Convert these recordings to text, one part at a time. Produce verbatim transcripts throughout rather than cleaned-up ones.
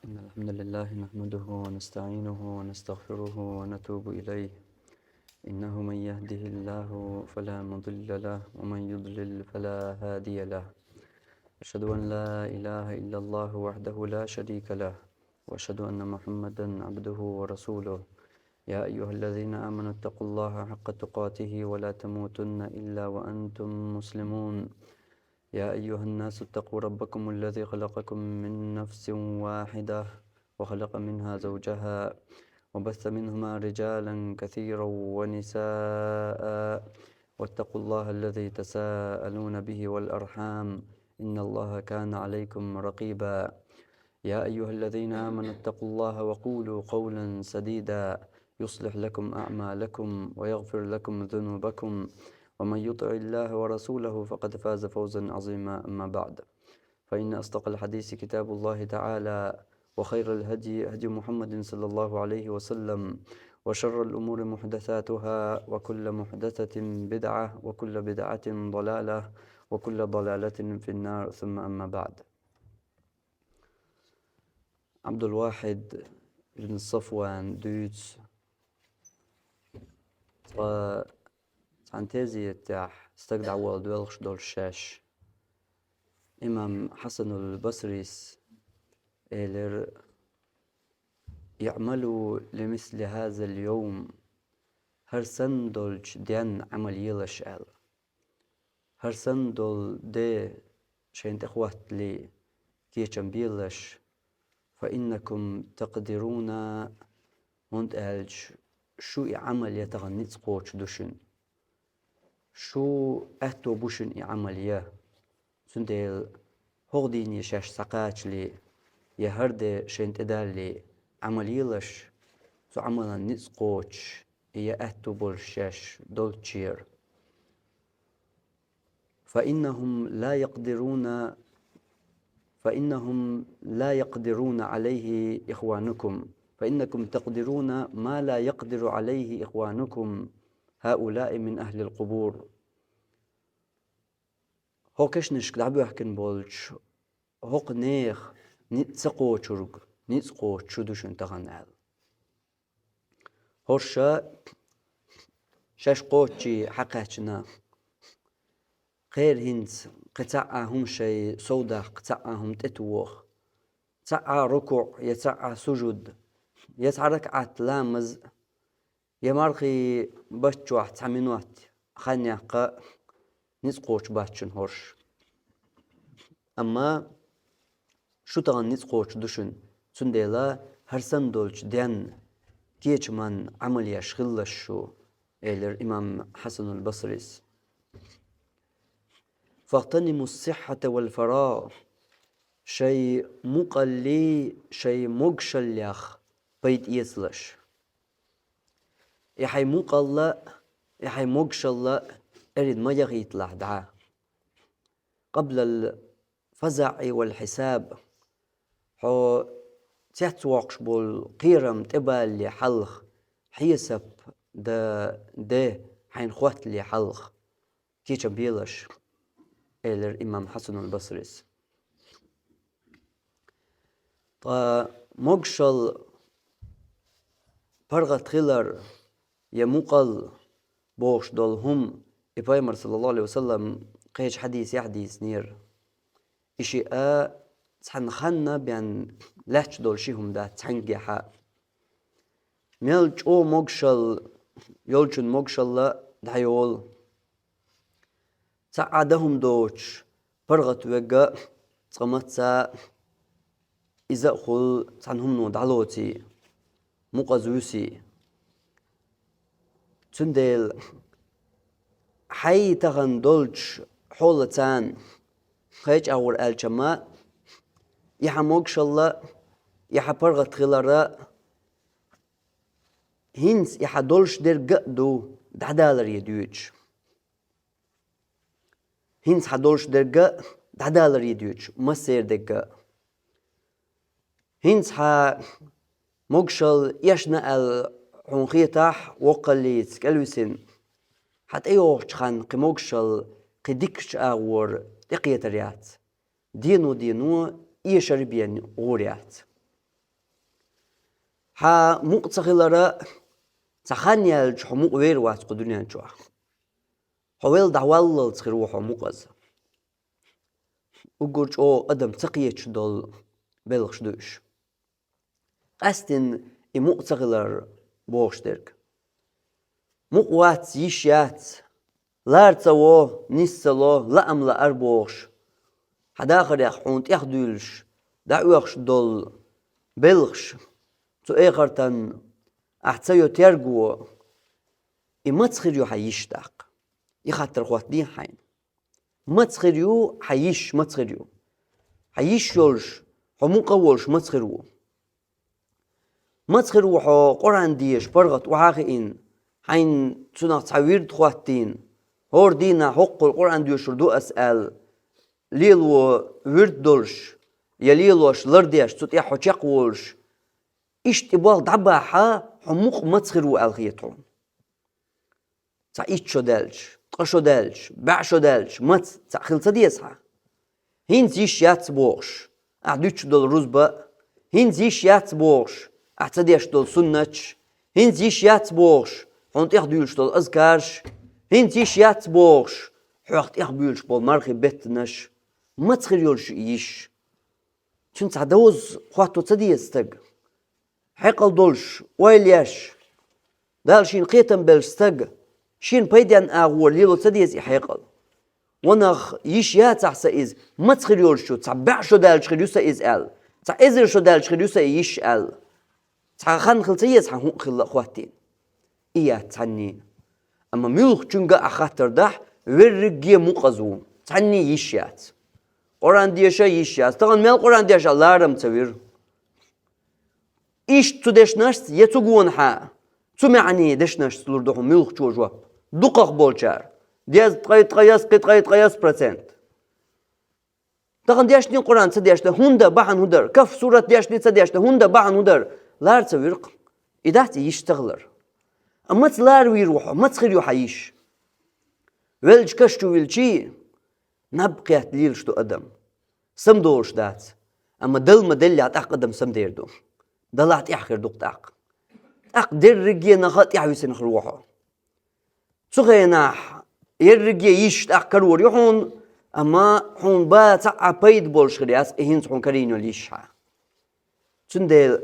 إن الحمد لله نحمده ونستعينه ونستغفره ونتوب إليه. إنه من يهده الله فلا مضل له ومن يضلل فلا هادي له. أشهد أن لا إله إلا الله وحده لا شريك له، وأشهد أن محمدا عبده ورسوله. يا أيها الذين آمنوا اتقوا الله حق تقاته ولا تموتن إلا وأنتم مسلمون. يا أيها الناس اتقوا ربكم الذي خلقكم من نفس واحدة وخلق منها زوجها وبث منهما رجالا كثيرا ونساء، واتقوا الله الذي تساءلون به والأرحام، إن الله كان عليكم رقيبا. يا أيها الذين آمنوا اتقوا الله وقولوا قولا سديدا يصلح لكم أعمالكم ويغفر لكم ذنوبكم، ومن يطع الله ورسوله فقد فاز فوزا عظيما. أما بعد، فإن أصدق الحديث كتاب الله تعالى، وخير الهدي هدي محمد صلى الله عليه وسلم، وشر الأمور محدثاتها، وكل محدثة بدعة، وكل بدعة ضلالة، وكل ضلالة في النار. ثم أما بعد. Ӏабдул-Вахьид ибн Сафван дуьйцу: цкъа цхьана тезетехь стаг дӀаволла доьлхуш долуш шаьш. Имам Хьасанул Басрис элира: «اعملوا لمثل هذا اليوم», хӀара санна долчу денна Ӏамал елаш аьлла. ХӀара санна долу де шайна тӀе хӀоттале, кечам белаш, فإنكم تقدرون, хӀунда аьлча шу и Ӏамал ян тахана ницкъ кхочуш ду шуна. Шу аьтто бу шуна и Ӏамал ян. Цундела хӀокху дийне шаьш схьакхачале, я хӀара де шайна тӀедалале Ӏамал елаш, цу Ӏамалан ницкъ кхочуш, и ян аьтто болуш шаьш долччера. فإنهم لا يقدرون، فإنهم لا يقدرون عليه إخوانكم، فإنكم تقدرون ما لا يقدر عليه إخوانكم هؤلاء من أهل القبور. ХӀокху кешнашка дӀабоьхкина болчу хӀокху нехан ницкъ ца кхочург ницкъ кхочуш ду шуна тахана аьлла. ХӀорш шаьш кхоччий схьакхаьчна, кхера хӀинца кхин цхьа а хӀума шайн сов даккха, цхьа а хӀума тӀетоха, цхьа а рукуӀ я цхьа а сужуд, я цхьа ракаӀат ламаз, я мархий баттахь цхьа минот хан яккха ницкъ кхочуш бац шуна хӀорш. Амма шу тахана ницкъ кхочуш ду шуна, цундела хӀара санна долчу денна кечаман Ӏамал еш хилалаш шу, элира имам Хьасанул Басрис. فاغتنموا الصحة والفراغ, шайн мукъаллий, шайн могушаллех пайда эцалаш. И хьайн мукъалла, и хьайн могушалла эрна ма яхийталахь дӀа. قبل الفزع والحساب, хьо цецвоккхуш болу кхерам тӀебалале хьалха, хьесап дан де хьайна хӀоттале хьалха кечам белаш, элира имам Хьасанул Басрис. Ткъа могушалла, паргӀат хилар я мукъалла бохуш долу хӀума и Пайхамар, саллаллаху Ӏалайхи ва саллам, кхечу хьадисехь дийцинера. И шиъ а цхьана ханна бен лаьтташ долу ши хӀума дац цхьаьнггехь а. Мел чӀогӀа могушалла йолчун могушалла дӀайолу. Цхьа а дан хӀума доцуш, паргӀат верг а цкъа мацца а, иза а хуьлу цхьана хӀумано дӀалоций, мукъаза вуьсий. Цундела хьайн тахана долчу хьолаца, кхечу агӀор аьлча ма, и хьан могушалла, и хьан паргӀат хилар а, хӀинца и хьан долуш дерг а ду дӀадаларе доьдуш. ХӀинца хьан долуш дерг а дӀадаларе доьдуш, массеран дерг а. ХӀинца хьан могушалла эшна аьлла хьуна хетахь, воккхаллица кӀелвисина, хьан тӀейогӀучу ханна кхин могушалла кхин дикачу агӀор тӀекхетар яц. Дено-дено эшар бен гӀур яц. Хьа мукъа ца хилара цхьа хан яьлча хьо мукъа вер вац кху дуьнен чохь. Хьо велла дӀаваллалц хир ву хьо мукъаза. Уггар чӀогӀа адам ца кхеташ долу белхаш ду уьш. Къаьстина и мукъа ца хилар бохуш дерг. Мукъа вац, йиш яц, лара ца во, нис ца ло, лаам лаар бохуш, хьан дахарехь хьуна тӀехдуьйлуш, дӀаоьхуш долу белхаш, цу эхартан ахь ца йо терго, и маца хир ю хьан йиш тӀаккха? И хаттар хӀоттадехьа хьайна. Маца хир ю хьан йиш, маца хир ю? Хьан йиш йолуш, хьо мукъа а волуш, маца хир ву? Маца хир ву хьо Къуръан деша паргӀат охьа а хиъна, хьайна цунах цхьа вирд хӀоттийна, хӀора дийнахь хӀоккхул Къуръан доьшур ду ас аьлла, лело вирд долуш, я лелош лардеш, цу тӀехь хьо чекхволуш, иштта и болх дӀабахьа, хьо мукъа маца хир ву аьлла хета хьуна? Цхьа итт шо даьлча, ткъа шо даьлча, бӀе шо даьлча, маца цхьаъ хила ца деза хьан? ХӀинца йиш яц бохуш, ахь дуьтуш долу рузба а, хӀинца йиш яц бохуш, ахь ца деш долу суннаташ, хӀинца йиш яц бохуш, хьуна тӀехдуьйлуш долу азкараш, хӀинца йиш яц бохуш, хьох тӀехбуьйлуш болу мархи беттанаш, маца хир йолуш ю и йиш? Цуьнан цхьа довза хӀотто ца деза стаг. Хьекъал долуш, ойла еш, Дала шена кхетам беллачу стаг, шена пайденна агӀор лело ца деза и хьекъал. Ванах, йиш яцахь сан иза, маца хир йолуш ю, цхьа бӀе шо даьлча хир ю сан иза аьлла, цхьа эзар шо даьлча хир ю сан и йиш аьлла. Цхьа хан хила ца еза хьан хӀуъа хилла а хӀоттийна? И яц цхьанний. Амма муьлххачуьнга а хаттар дахь, верриге мукъаза ву, цхьанний йиш яц. Къуръан деша йиш яц. Тахана мел Къуръан деша ларам ца вира. Иштта цу дешнашца я цу гонахьа, цу маьӀне дешнашца лур ду хьуна муьлххачо жоп. Дукхах болчара. Дезткъе ткъайоьсс, кхин ткъе ткъайоьсс процент. Тахана дешний Къуръан ца дешна, хӀунда бахьана хӀун дара? Каф сурат дешний ца дешна, хӀунда бахьана хӀун дара? Лара ца виркх. И дац и йиш ца хилар. Амма маца лара вийр ву хьо, маца хир ю хьан йиш? Веллачу каш чу вилчий, наб кхетта лелаш ду адам. Самадолуш дац. Амма Дала ма деллехь, тӀаккха адам самадер ду. Далахь тӀехь хир ду-кх тӀаккха. ТӀаккха дерриге наха тӀехь висина хир ву хьо. Цу хенахь ерриге йиш тӀаккха карор ю хьуна, амма хьуна бан цхьа а пайда болуш хир яц, и хӀинца хьуна карийна йолу йиш хьан. Цундела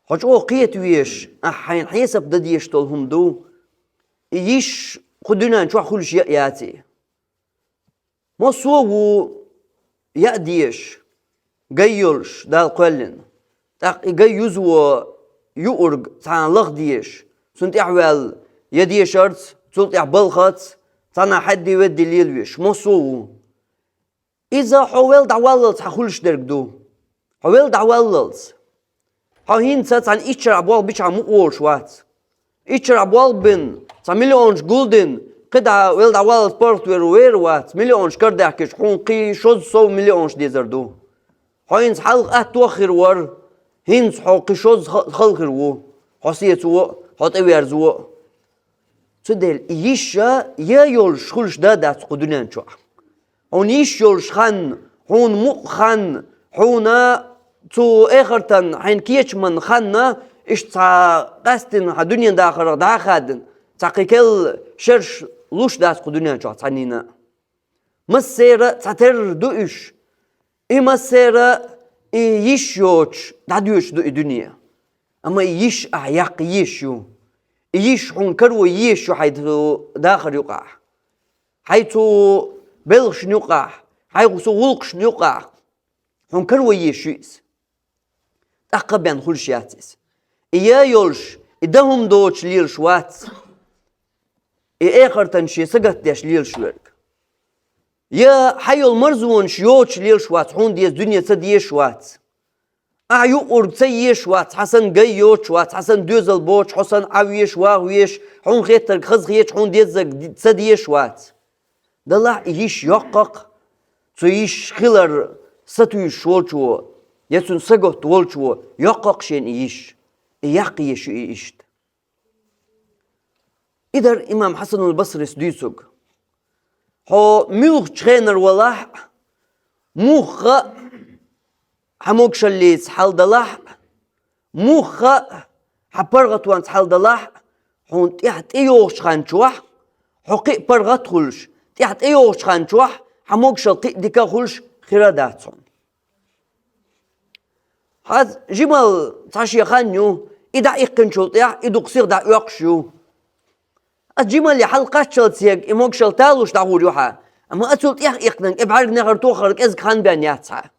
хьо чӀогӀа кхета везаш, ахь хьайна хьесап дан дезаш долу хӀума ду, и йиш кху дуьнен чохь хуьлуш яа яций. Массо а ву яа дезаш, гай йолуш, Дала кхоьллина. ТӀаккха и гай юзаво юург цхьана лаха дезаш, цунна тӀаьхьаваьлла я дешарца, цул тӀаьхьа балхаца, цхьанхьа хьаьдди-ведди лелавеш, массо а ву. Иза хьо велла дӀаваллалц хьан хуьлуш дерг ду. Хьо велла дӀаваллалц. Хьо хӀинца цхьана итт шарахь болх бичахь мукъа волуш вац. Итт шарахь болх бина, цхьа миллионаш гулдина, кхидӀа велла дӀаваллалц паргӀат вер вер вац, миллионаш карадаьхкича, хьуна кхин шозза сов миллионаш дезар ду. Хьо хӀинца хьалха атта хир вара, хӀинца хьо кхин шозза ха-, хала хир ву, хьо сецаво а, хьо тӀеверзаво а. Цундела и йиш а я йолуш хуьлуш дан а дац кху дуьнен чохь. Хьуна йиш йолуш хан, хьуна мукъа хан, хьуна цу эхартан хьайн кечаман хан, иштта цхьа къаьстина хьан дуьнен дахарах дӀа а хадина, цхьа кхин керла шераш луш дац кху дуьнен чохь цхьаннийна а. Массеран а цхьатерра ду уьш. И массеран а и йиш йоцуш дӀадоьдуш ду и дуьне. Амма и йиш ахь яккха езаш ю. И йиш хьуна каро езаш ю хьайн цу дахар юкъахь. Хьайн цу белхашна юкъахь, хьайн цу гӀуллакхашна юкъахь. Хьуна каро езаш ю иза. ТӀаккха бен хуьлуш яц иза. И я йолуш, и дан хӀума доцуш лелаш вац. И эхартан шен сагатдеш лелаш верг. Я хьан йолу марзонаш йоцуш лелаш вац, хьуна деза дуьне ца дезаш вац. Ахьа юург ца езаш вац, хьан санна гай йоцуш вац, хьан санна доьзал боцуш, хьо санна Ӏан везаш, ваха везаш, хьуна хеттарг хаза хеташ, хьуна деззарг ди-, ца дезаш вац. Далахь и йиш йоккха-кх, цу йиш хилар сатуьйсуш волчо, я цуьнан сагатта волчо йоккха-кх шена и йиш, и яккха езаш ю и иштта. И дара имам Хьасанул Басрис дуьйцург. Хьо муьлххачу хенара валахь а, муха а хьан могушаллица хьал далахь а, Муха а хьан паргӀатонца хьалдалахь а, хьуна тӀехьа тӀейогӀучу хан чохь, хьо кхин а паргӀат а хуьлуш, тӀехьа тӀейогӀучу хан чохь, хьан могушалла кхин а дика а хуьлуш, хир а дац хьуна. Хьан жималла цхьа шен хан ю, и дӀаиккхинчул тӀаьхьа, и дукха сиха дӀаоьккхуш ю. Ас жималле хьалкхаччалц ерг и могушалла талуш дӀагӀур ю хьан, амма ацул тӀехьа иккхинарг, и бӀаьрг нехар тохар кӀезиг хан бен яц хьан.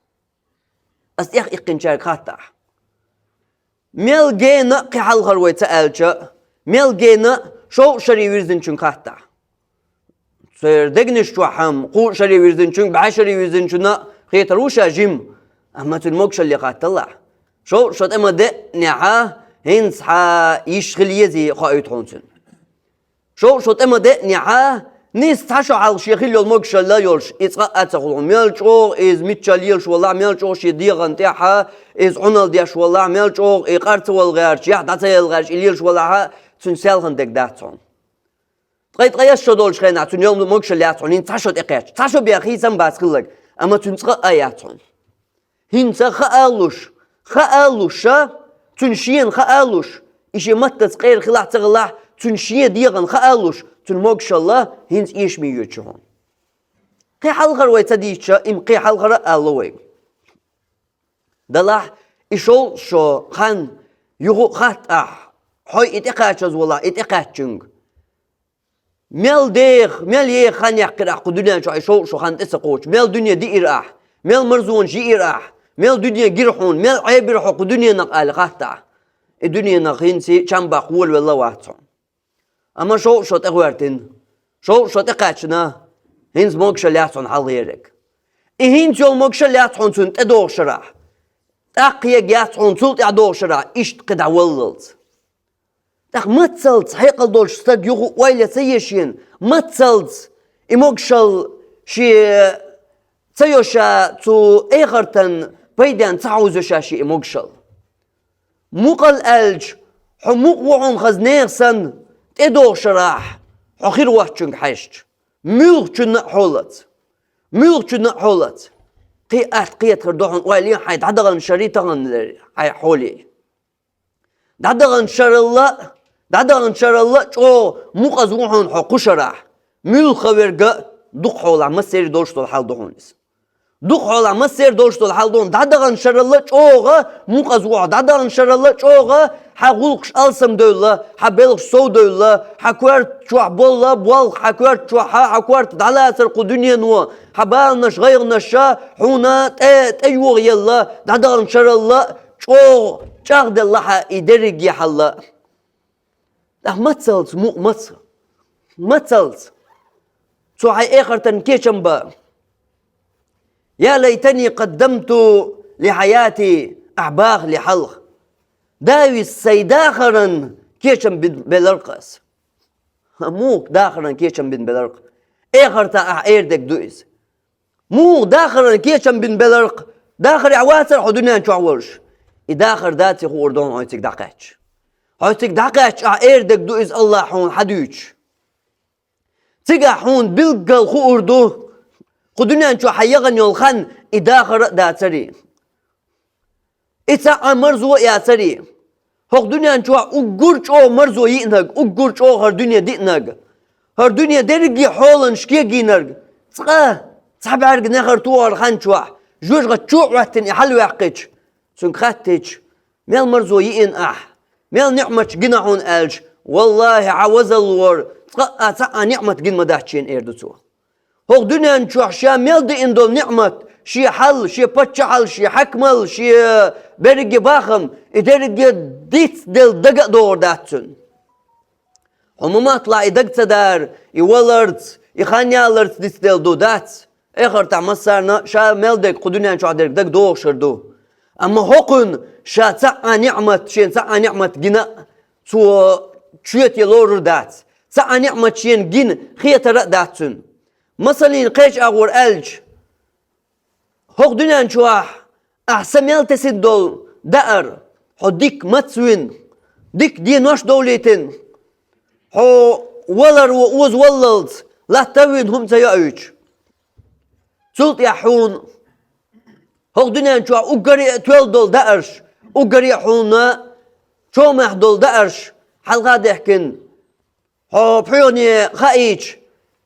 Ас тӀехьа иккхинчаьрга хаттахь. Мел гена а кхин хьалхара вай ца аьлча, мел гена а шовзткъа шаре вирзинчуьнга хаттахь. Церан дегнаш чохь хьан кхузткъа шаре вирзинчуьнга, бӀе шаре вирзинчунна а хетар ву ша жима, амма цуьнан могушалле хатталахь. Шовзткъа шо тӀе ма деънехь, хӀинца хьан йиш хила езий хоуьйту хьуна цуьнан. Шовзткъа шо тӀе ма деънехь, нийса цхьа шо хьалха шен хилла йолу могушалла йолуш, и цкъа а ца хуьлу хьуна. Мел чӀогӀа иза миччалла лелаш валахь, мел чӀогӀа шен дегӀан тӀехь иза Ӏуналла деш валахь, мел чӀогӀа и къар ца вала гӀерташ, яхь дӀа ца яла гӀерташ, и лелаш валахь, цуьнан селхана дерг дац хьуна. Ткъе, ткъе исс шо долчу хенахь цуьнан йолу могушалла яц хьуна, хӀинца цхьа шо тӀекхаьчча. Цхьа шо бен хийцам бац хилларг, амма цуьнан цкъа а яц хьуна. ХӀинца хаа луш, хаа луш ша, цуьнан шена хаа луш, и шен маттаца къера хилахь а ца хилахь, цуьнан шен дегӀана хаа луш, цуьнан могушалла хӀинца эшаме йоьдуш ю хьуна. Кхин хьалхара вай ца дийцча, и-м кхин хьалхара а алло вайга. Делахь, и шовзткъа шо хан юха а хатта ахь, хьо и тӀекхачаза валахь, и тӀекхаьччуьнга. Мел деха, мел еха хан яьккхира ахь кху дуьнен чохь, и шовзткъа шо хан тӀе ца кхочуш, мел дуьне диира ахь, мел марзонаш йиира ахь, мел дуьне гира хьуна, мел Ӏебира хьо кху дуьненах аьлла хаттахь. И дуьненах хӀинца чам баккха волавелла вац хьо. Амма шовзткъа шо тӀегӀоьртина, шовзткъа шо тӀекхаьчна, хӀинца могушалла яц хьуна хьалхарерг. И хӀинца йолу могушалла яц хьуна цуьнан тӀедогӀу шарахь. ТӀаккха ерг яц хьуна цул тӀаьхьа догӀу шарахь, иштта кхин дӀаваллалц. ТӀаккха мацалц хьекъал долчу стаг юха ойла ца ешийна, мацалц и могушалла шен ца йо ша, цу эхартан пайденна ца хьовзо ша шен и могушалла. Мукъал аьлча, хьо мукъа ву хьуна хаза нехан санна, тӀедогӀу шарахь хьо хир воцчуьнга хьаьжча, муьлххачунна а хьолаца, муьлххачунна а хьолаца. Кхин атта кхетар ду хьуна, ойла е хьайн дӀадаханчу шарий, таханлерий хьайн хьолий. ДӀадаханчу шаралла а, дӀадаханчу шаралла а чӀогӀа мукъаза ву хьуна хьо кху шарахь. Муьлхха верг а дукха хьолахь массерий долуш долу хьал ду хьуна иза. Дукха хьолахь массерий долуш долу хьал ду хьуна, дӀадаханчу шаралла а чӀогӀа мукъаза ву хьо, дӀадаханчу шаралла а чӀогӀа хьан гӀуллакхаш алсамдевлла, хьан белхаш совдевлла, хьан коьрта чохь болла болх, хьан коьрта чохь, хьан, хьан корта дӀалацар кху дуьнено, хьан баланаш, гӀайгӀанаш хьуна тӀе, тӀейогӀаелла, дӀадаханчу шаралла а чӀогӀа чӀагӀделла хьан и дерриге хьалла. ТӀаккха мацалц, мукъа маца, мацалц цо хьайн эхартан кечам бан. Я лайтани къаддамту ли хьаяти, ахь бахале хьалха. Давис сайн дахаран кечам бин белар-кх ас. Муха дахаран кечам бин белар-кх? Эхарта ахь эр дерг ду иза. Муха дахаран кечам бин белар-кх? Дахарехь вацара хьо дуьнен чохь волуш? И дахар даций хуур ду хьуна хьо цига дӀакхаьчча. Хьо цига дӀакхаьчча ахь эр дерг ду иза Аллахьа хьуна хьан дуьйцуш. Цигахь хьуна билггал хуур ду, кху дуьнен чохь хьан яхана йолу хан и дахар а дацарий. И цхьа а марзо а яцарий. ХӀокху дуьнен чохь уггар чӀогӀа марзо йиънарг, уггар чӀогӀа хӀара дуьне диънарг, хӀара дуьне дерриге хьоланаш кегийнарг, цкъа цхьа бӀаьрг нехар тухар хан чохь, жоьжахати чу а Ӏоьттина и хьалаваьккхича, цуьнга хаьттича, мел марзо йиъна ахь, мел ниъматаш гина хьуна аьлча, валлахӀи, хьан вазаллора цкъа а цхьа а ниъмат гина ма дац шена, эр ду цо. ХӀокху дуьнен чохь ша мел диъна долу ниъмат, шен хьал, шен паччахьал, шен хьаькамал, шен берриге бахам, и дерриге дицделла дага а догӀур дац цуьнан. Хьо ма мотталахь и дага ца дар, и валарца, и хан яларца дицделла ду, дац. Эхартахь массарна а ша мел дерг кху дуьнен чохь дерг дага догӀуш хир ду. Амма хӀокхуьнан ша цхьа а ниъмат, шена цхьа а ниъмат гина а, цо чоьте лорур дац. Цхьа а ниъмат шена гина хетар а дац цуьнан. Масаллин, кхечу агӀор аьлча, хӀокху дуьнен чохь ахь са мел тесина долу даар, хьо дика маца вина, дика денош довлийтина, хьо валар ван оза валлалц латта а вина хӀума ца йоуьйтуш. Цул тӀаьхьа хьуна хӀокху дуьнен чохь уггаре а тоьлла долу даарш, Уггаре хьуна чомах долу даарш хьалха а дехкина, хьо пхьоьхане хаийча,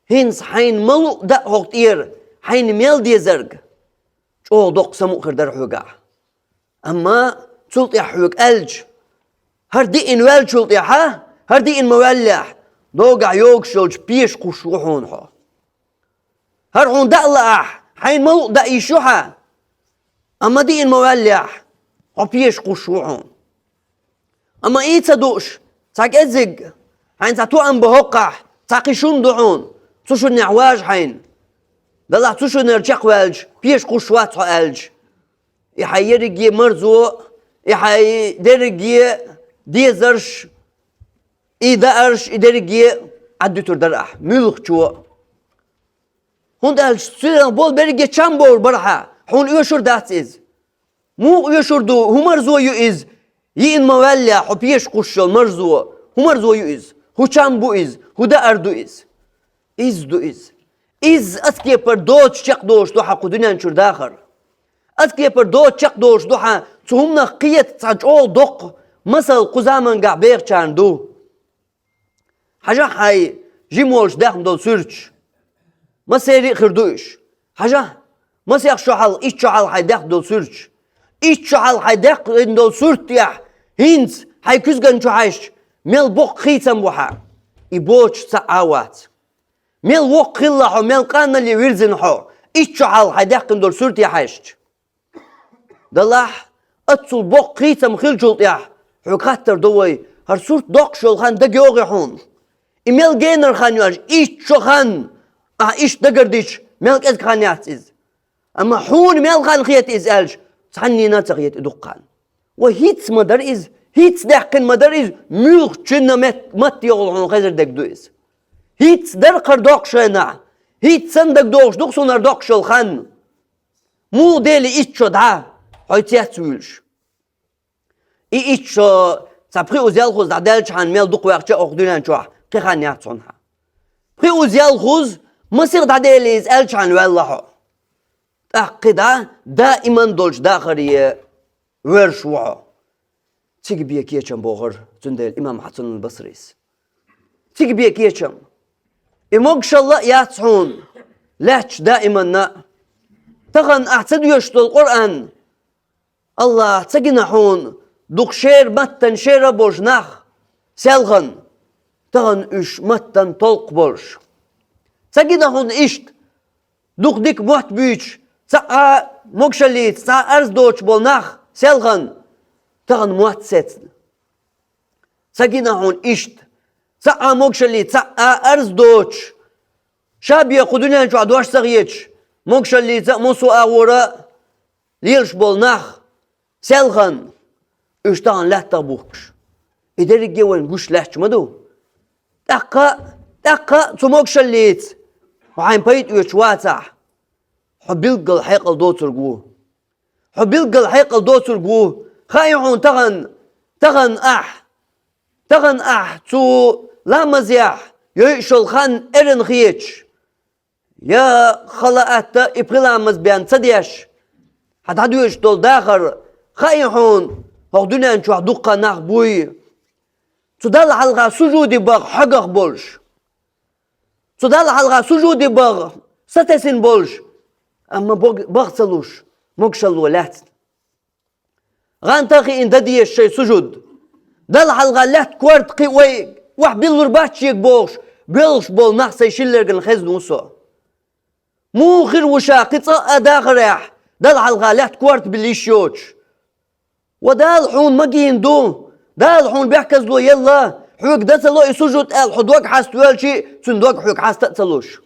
хӀинца хьайна ма луъу даа хӀокху тӀера, хьайна мел дезарг, чӀогӀа доккха самукъа хир дара хьоьгахь. Амма цул тӀаьхьа хьоьга аьлча, хӀара диъна ваьллачул тӀаьхьа, хӀара диъна ма ваьллехь, догахь йогуш йолчу пеша кхуссуш ву хьуна хьо. ХӀара хьуна даа лаахь, хьайна ма луъу даа йиш ю хьан, амма диъна ма ваьллехь, хьо пеша кхуссуш ву хьуна. Амма и ца дууш, цхьа кӀеззиг, хьайна цхьа тоам бан хӀоккхахь, цхьа кхин шун ду хьуна, цу шуннехь важа хьайна. Далахь цу шунера чекхваьлча, пеша кхуссуш вац хьо аьлча, и хьайн ерриге марзо, и хьайн дерриге дезарш, и даарш, и дерриге Ӏаддуьтур дара ахь, муьлххачо а. ХӀунда аьлча цуьнан болу берриге чам бовр бара хьан, хьуна оьшур дац иза. Муха оьшур ду, хӀун марзо ю иза? Йиъна ма ваьллехь, хьо пеша кхуссуш йолу марзо, хӀун марзо ю иза? ХӀун чам бу иза? ХӀун даар ду иза? Иза ду иза. Иза аса кепара доцуш чекхдолуш ду хьан кху дуьнен чуьра дахар. Аса кепара доцуш чекхдолуш ду хьан цу хӀуманах кхета цхьа чӀогӀа доккха масал кху замангахь бехачарна ду. Хьажахь хьайн жима волуш даьхна долу суьрташ. Масерий а хир ду уьш. Хьажахь, масех шо хьалха, итт шо хьалха хьайн даьхна долу суьрташ. Итт шо хьалха хьайн даьккхина долу суьрта тӀехь, хӀинца хьайн куьзган чу хьаьжча, мел боккха хийцам бу хьан. И боцуш цхьа а вац. Мел воккха хилла хьо, мел къанале вирзина хьо, итт шо хьалха хьайн даьккхина долу суьрте хьаьжча. Далахь, аццул боккха хийцам хиллачул тӀаьхьа, хьоьга хаттар до вай, хӀара сурт доккхуш йолу хан дагайогӀий хьуна? И мел генара хан ю аьлча, итт шо хан, ахь иштта дагардича, мел кӀезиг хан яц иза. Амма хьуна мел хан хета иза аьлча, цхьаннена а ца хета и дукха хан. Ва хӀинца ма дара иза, хӀинца даьккхина ма дара иза, муьлххачунна мет-, маттехула хьуна хезар дерг ду иза. ХӀинца дара хӀара доккхуш хенахь, хӀинца санна дагадогӀуш ду-кх суна хӀара доккхуш йолу хан. Муха дели итт шо дӀа, хьо цецвуьйлуш? И итт шо цхьа пхи-узза ялхазза дӀадаьллачхьана мел дукха ваьхча а хӀокху дуьнен чохь кхин хан яц хьуна хьан. Пхи-узза ялхазза масех дӀадели иза аьллачхьана ваьлла хьо. ТӀаккха кхин дӀа даиман долчу дахаре воьрзуш ву хьо. Цига бен кечам бохура цундела имам Хьасанул Басрис. Цига бен кечам. И могушалла а яц хьуна, лаьтташ даиманна а. Тахана ахь ца доьшуш долу Къуръан, АллахӀа ца гина хьуна дукха шера маттана шера а болуш нах, селхана, тахана уьш маттана толкх болуш. Ца гина хьуна иштта дукха дика мотт буьйцуш, цхьа а могушаллица, цхьа а арз доцуш болу нах, селхана, тахана мотт сецна. Ца гина хьуна иштта, цхьа а могушаллица, цхьа а арз доцуш, ша бен кху дуьнен чохь дош ца хеташ, могушаллица а, массо а агӀора а лелаш болу нах, селхана, уьш тахана лаьттах бухкуш. И дерриге а вайна гуш лаьтташ ма ду. ТӀаккха а, тӀаккха а цу могушаллица хьо хьайн пайда оьцуш вацахь, хьо билггал хьекъал доцург ву. Хьо билггал хьекъал доцург ву. Хаий хьуна тахана, тахана ахь, тахана ахь цу ламазехь йойуш йолу хан эрна хеташ, я хала атта и пхи ламаз бен ца деш, хьан дӀадоьдуш долу дахар, хаий хьуна, хӀокху дуьнен чохь дуккха нах буй, цу Далла хьалха сужуде баха хьоьгах болуш. Цу Далла хьалха сужуде баха сатесна болуш, амма бог-, баха ца луш, могушалло лаьцна. ГӀанта а хиъна дан дезаш шайн сужуд. Далла хьалха лаьтта корта кхин вай охьабиллур бац шега бохуш, боьлхуш болу нах сайн шиллергана хезна ву со. Муха хир ву ша кхин цкъа а дахарехь, Далла хьалха лаьтта корта билла йиш йоцуш? Ва Дала хьуна магийна ду, Дала хьуна бехказло елла, хьоьга дан ца ло и сужуд аьлла, хьо дог хьаста воьлчий, цуьнан дог хьоьга хьаста а ца луш.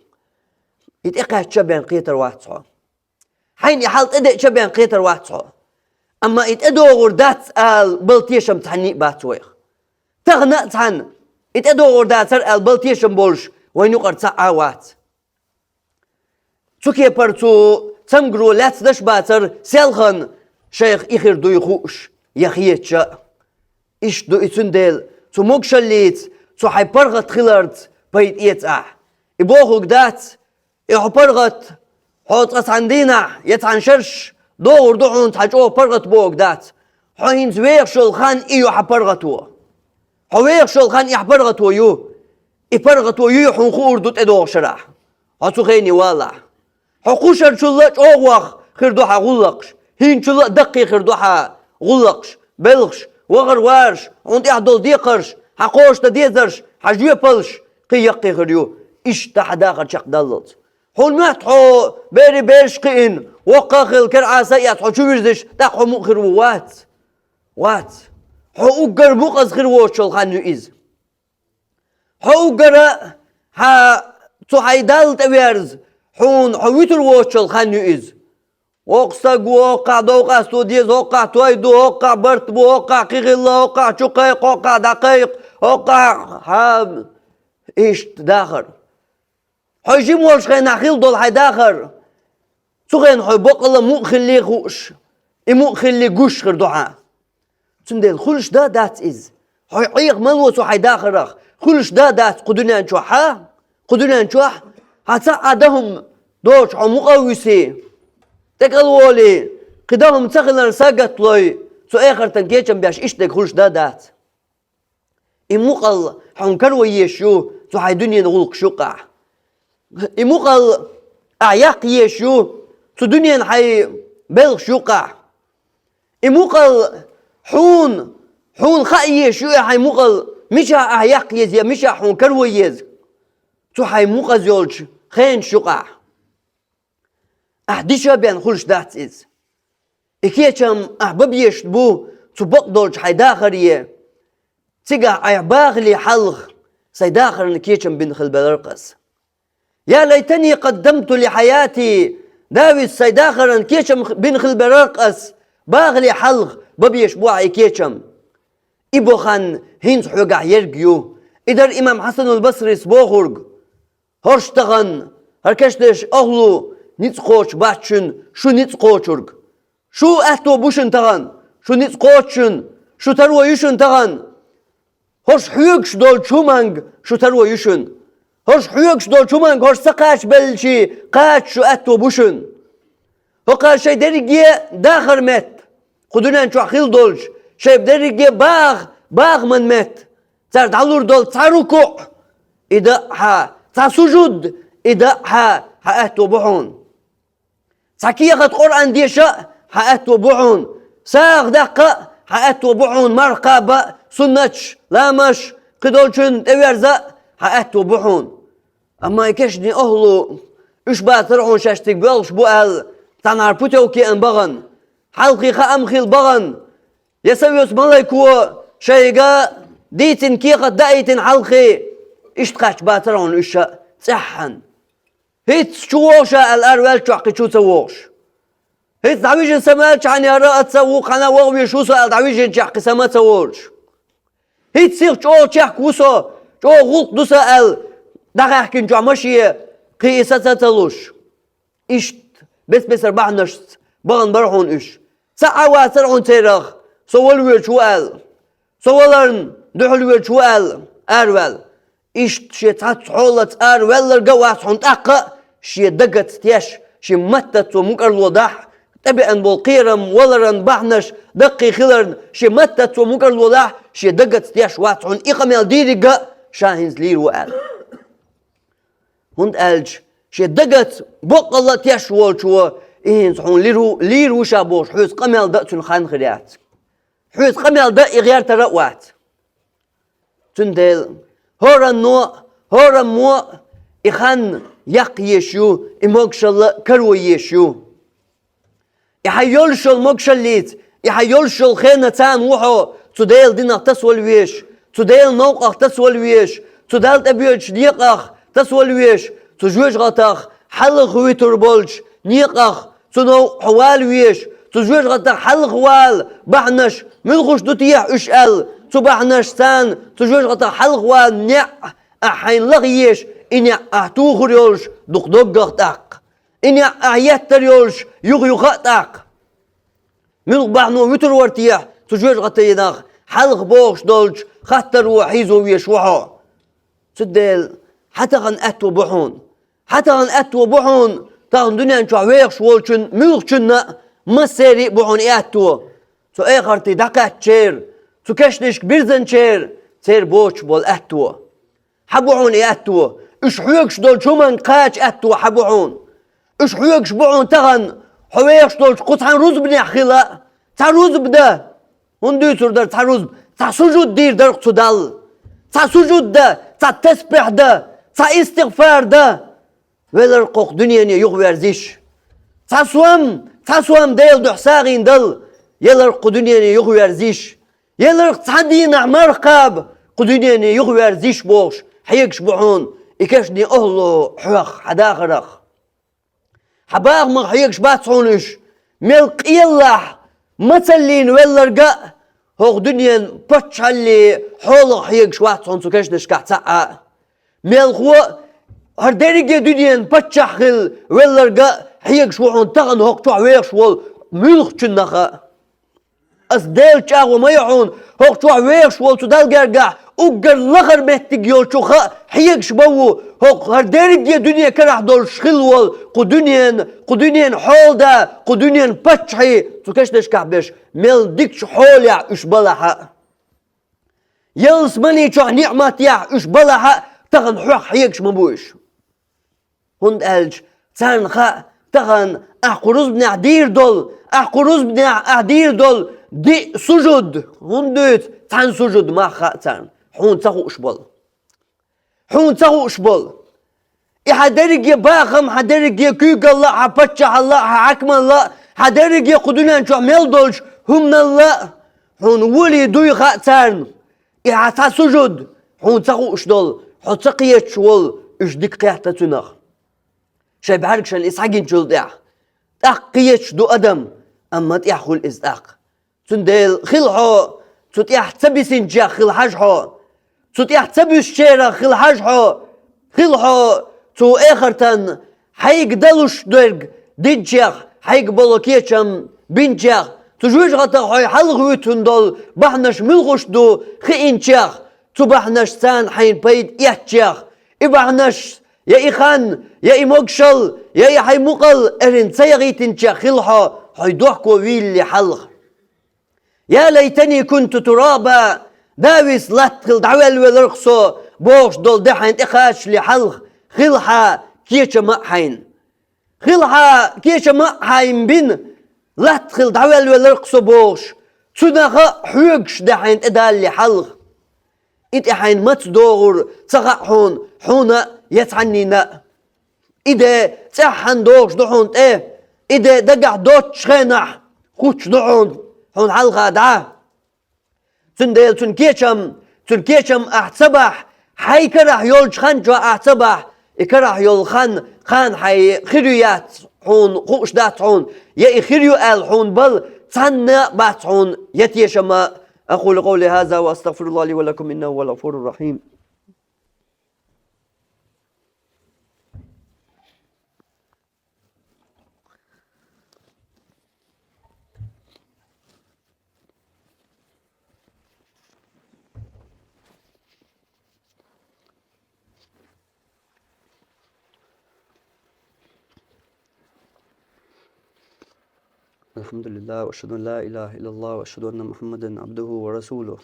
И тӀекхаьчча бен кхетар вац хьо. Хьайна и хьал тӀедеъча бен кхетар вац хьо. Амма и тӀедогӀур дац ала бала тешам цхьанний а бац вайх. Тахана а цхьаьна и тӀедогӀур дацара ала бала тешам болуш вайна юкъара цхьа а вац. Цу кепара цу цамгаро лаьцна даш бацара селхана шайх и хир дуй хууш, я хеташ а. Иштта ду и цундела, цу могушаллица, цу хьайн паргӀат хиларца пайда эца ахь. И бохург дац, и хьо паргӀат, хьо цкъа цхьана дийнахь я цхьана шераш догӀур ду хьуна цхьа чӀогӀа паргӀат бохург дац. Хьо хӀинца вехаш йолу хан и ю хьан паргӀато. Хьо вехаш йолу хан и хьан паргӀато ю. И паргӀато юй хьуна хуур ду тӀедогӀу шарахь, хьо цу хене валахь. Хьо кхушарчул а чӀогӀа ваха хир ду хьан гӀуллакхаш, хӀинцачул а даккхий хир ду хьан гӀуллакхаш, белхаш, вахар-вараш, хьуна тӀехь долу декхарш, хьан кхоша дан дезарш, хьан жоьпаллаш кхин яккхий хир ю, иштта хьан дахар чекхдаллалц. Хьуна моьтту хьо берийн бераш кхиъна, воккха а хилла, кара Ӏаса а эцна хьо чу вирзича, тӀаккха хьо мукъа хир ву? Вац. Вац. Хьо уггар мукъаза хир воцучул хан ю иза. Хьо уггара хьан цу хьайн Далла тӀеверза, хьуна хьо вуьтур воцучул хан ю иза. ХӀокху стаг ву, хӀокхахь дов къасто деза, хӀокхахь той ду, хӀокхахь барт бу, хӀокхахь кхин хилла, хӀокхахь чу кхайкха, хӀокхахь дӀакхайкха, хӀокхахь хьан, иштта дахар. Хьо жима волчу хенахь хилла долу хьайн дахар, цу хенахь хьо бакъалла мукъа хиллий хууш, и мукъа хиллий гуш хир ду хьан. Цундела хуьлуш дан а дац иза. Хьо Ӏеха ма ло цу хьайн дахарах, хуьлуш дан а дац кху дуьнен чохь, хьан, кху дуьнен чохь, хьан цхьа а дан хӀума доцуш хьо мукъа а вуьсий, тӀекӀал волий, кхин дан хӀума ца хиларна сагатдалой, цу эхартан кечам беш иштта дерг хуьлуш дан а дац. И мукъалла хьуна каро езаш ю цу хьайн дуьненан гӀуллакхаш юкъахь. И мукъалла ахь яккха езаш ю цу дуьненан хьайн белхаш юкъахь. И мукъалла хьуна, хьуна хаа езаш ю и хьайн мукъалла, мичахь ахь яккха еза я мичахь хьуна каро еза цу хьайн мукъаза йолчу хенаш юкъахь. Ахь дича а бен хуьлуш дац иза. И кечам ахь бан безаш бу цу бакъдолчу хьайн дахаре. Цигахь айхьа бахале хьалха сайн дахарна кечам бина хила белара-кх ас. Я лайтани къаддамту ли хьаяти, Давида сайн дахарна кечам бина хила белара-кх ас, бахале хьалха бан безаш бу ахь и кечам. И бо хан хӀинца хьоьгахь ерг ю. И дара имам Хьасанул Басрис бохург. ХӀорш тахана, хӀара кешдеш ахлу ницкъ кхочуш бац шуна, шу ницкъ кхочург. Шу аьтто бу шуна тахана, шу ницкъ кхочу шуна, шу таро ю шуна тахана. ХӀорш хьоьгуш долчу хӀуманга шу таро ю шуна. ХӀорш хьоьгуш долчу хӀуманга хӀорш ца кхачабелчи, кхача шу аьтто бу шуна. ХӀокхара шайн дерриге дахар метта, кху дуьнен чохь хила долчу, шайн дерриге баха, бахаман метта, цара дӀалур долу цхьа рукуъ, и дан а хьан, цхьа сужуд, и дан а хьан, хьан аьтто бу хьуна. Цхьа кехат Къуръан деша а хьан аьтто бу хьуна. СагӀа даккха а хьан аьтто бу хьуна, марха кхаба а, суннаташ, ламазаш, кхидолчунна тӀеверза а хьан аьтто бу хьуна. Амма и кешдийн ахлу, уьш бацара хьуна шаьш цига боьлхуш бу аьлла, цхьанхьара путевка еана бахана, хьалхе хаам хилла бахана, я са веза малайко шайга дийцина кехат даийтина хьалхе, иштта кхаьчча бацара хьуна уьш ша цӀеххьана. ХӀинцца чу вогӀу ша аьлла, араваьллачохь кхин чу ца вогӀуш. ХӀинцца дӀавижина са ма аьллачхьана, яра а ца ву, кхана вогӀу везаш ву со аьлла, дӀавижиначохь кхин са ма ца волуш. ХӀинцца сиха чӀогӀа чехка ву со, чӀогӀа гӀуллакх ду сан аьлла, дӀахаьхкинчохь машен кхин и са ца ца луш. Иштта бес-бесара бахьанашца бахана бара хьуна уьш. Цхьа а вацара хьуна церах, со вала воьдуш ву аьлла, со валарна дуьхьал воьдуш ву аьлла, араваьлла. Иштта шен цхьацца хьолаца араваьлларг а вац хьуна тӀаккха а, шен дагаца теш, шен маттаца цо мукӀарло дахь, тӀебеана болу кхерам, валаран бахьанаш даккхий хиларна, шен маттаца цо мукӀарло дахь, шен дагаца теш вац хьуна и къамел дийриг а, ша хӀинца лийр ву аьлла. ХӀунда аьлча шен дагаца боккъалла а теш волчо и хӀинца хьуна лир ву, лийр ву ша бохуш, хьоьца къамел дан а цуьнан хан хир яц. Хьоьца къамел дан а и гӀертар а вац. Цундела хӀоранно а, хӀораммо а и хан яккха езаш ю, и могушалла а каро езаш ю. И хьан йолуш йолу могушаллица, и хьан йолуш йолу хенан царна ву хьо цу Делан динах тасавала везаш, цу Делан новкъах тасавала везаш, цу Далла тӀебоьдучу некъах тасавала везаш, цу жоьжахатах хьалха вуьтур болчу некъах цу новкъа хьо вала везаш, цу жоьжахатах хьалха вала бахьанаш муьлхуш ду техьа уьш аьлла, цу бахьанаш царна цу жоьжахатах хьалха вала неӀ ахь хьайна лаха езаш, и неӀ ахь тухур йолуш дукха доггах тӀаккха. И неӀ ахь еттар йолуш юха-юха а тӀаккха. Муьлха бахьано вуьтур вара техьа цу жоьжахатийнах хьалха бохуш долчу хаттаро хьийзо везаш ву хьо. Цундела хьан тахана аьтто бу хьуна? Хьан тахана аьтто бу хьуна, тахана дуьнен чохь вехаш волчун муьлххачунна а, массеран а бу хьуна и аьтто. цу эхарте дӀакхаьчачеран, цу кешнашка бирзинчеран, церан боцуш болу аьтто. Хьан бу хьуна и аьтто? Уьш хьоьгуш долчу хӀуманга кхача аьтто хьан бу хьуна? Уьш хьоьгуш бу хьуна тахана хьо вехаш долчу кху цхьана рузбанехь хила а, цхьа рузба дан. ХӀунда дуьйцур дара цхьа рузба? Цхьа сужуд дийр дара-кх цу Далла. Цхьа сужуд дан, цхьа тасбихь дан, цхьа истигъфар дан. Велар-кх кху дуьнене юхаверза йиш. Цхьа сом, цхьа сом Делан дуьхьа сагӀина дала, елар-кх кху дуьнене юхаверза йиш. Елар-кх цхьа дийнахь марха кхаба, кху дуьнене юхаверза йиш бохуш, хьоьгуш бу хьуна и кешнийн охӀло хьох, хьан дахарх. Хьан бахамах хьоьгуш бац хьуна уьш, мел къеллахь, мацаллина велларг а, хӀокху дуьненан паччахьаллин хьолах хьоьгуш вац хьуна цу кешнашкахь цхьа а. Мелхо а, хӀара дерриге дуьненан паччахь хила велларг а хьоьгуш ву хьуна тахана хӀокху чохь вехаш волу муьлххачунах а. Ас Делан чӀагӀо ма ю хьуна, хӀокху чохь вехаш волу цу Далла гергахь уггар лахара меттиг йолчух а хьоьгуш ма ву, хӀокху хӀара дерриге дуьне карахь долуш хила волу кху дуьненан, кху дуьненан хьолада, кху дуьненан паччахьий, цу кешнашкахь берш мел дикачу хьолехь уьш балахь а. Ялсамани чохь ниӀматехь уьш балахь а, тахана хьох хьоьгуш ма бу уьш. ХӀунда аьлча царна хаьа, тахана ахь кху рузбанехь дийр долу, ахь кху рузбанехь ахь дийр долу диъ сужуд, хӀунда дуьйцу цхьана сужуд мах хаьа царна, хьуна ца хууш болу. Хьуна ца хууш болу. И хьан дерриге бахам, хьан дерриге куьйгалла а, хьан паччахьалла а, хьан хьаькамалла а, хьан дерриге кху дуьнен чохь мел долчу хӀуманалла а, хьуна волий дуй хаьа царна. И хьан цхьа сужуд, хьуна ца хууш долу, хьо ца кхеташ волу, уьш дика кхетта цуьнах. Шайн бӀаьргашна и схьагинчул тӀаьхьа. ТӀаккха кхеташ ду адам, амма тӀаьхьа хуьлу иза тӀаккха. Цундела хила хьо, цу тӀаьхьа ца бисинчех хила хьажа хьо. Цу тӀаьхьа ца буьсучерах хила хьажа хьо. Хила хьо цу эхартан хьайга далуш дерг динчех, хьайга болу кечам бинчех, цу жоьжахатах хьо хьалха вуьтун долу бахьанаш муьлхуш ду хиинчех, цу бахьанаш царна хьайна пайда эцчех, и бахьанаш, я и хан, я и могушалла, я и хьайн мукъалла эрна ца яхийтинчех хила хьо, хьо дохко вийлале хьалха. «Я лайтани кунту тураба», Давида латта хила дӀавелла велар-кх со, бохуш долу де хьайна тӀекхачале хьалха, хила хьан кечам а хьайна. Хила хьан кечам а хьайна бина, латта хила дӀавелла велар-кх со бохуш, цунах а хьоьгуш де хьайна тӀедалале хьалха. И тӀе хьайна маца догӀур ца хаьа хьуна, хьуна а, я цхьаннина а. И де цӀеххьана догӀуш ду хьуна тӀе, и де дагахь доцучу хенахь хуттуш ду хьуна, хьуна хьалха дӀа. Цундела цуьнан кечам, цуьнан кечам ахь ца бахь, хьайн карахь йолчу хан чохь ахь ца бахь, и карахь йолу хан, кхана хьайн хир ю яц хьуна хууш дац хьуна, я и хир ю аьлла хьуна бала цхьанна а бац хьуна я тешам а. أقول قولي هذا وأستغفر الله لي ولكم إنه هو الغفور الرحيم. الحمد لله، وأشهد أن لا إله إلا الله، وأشهد أن محمدا عبده ورسوله.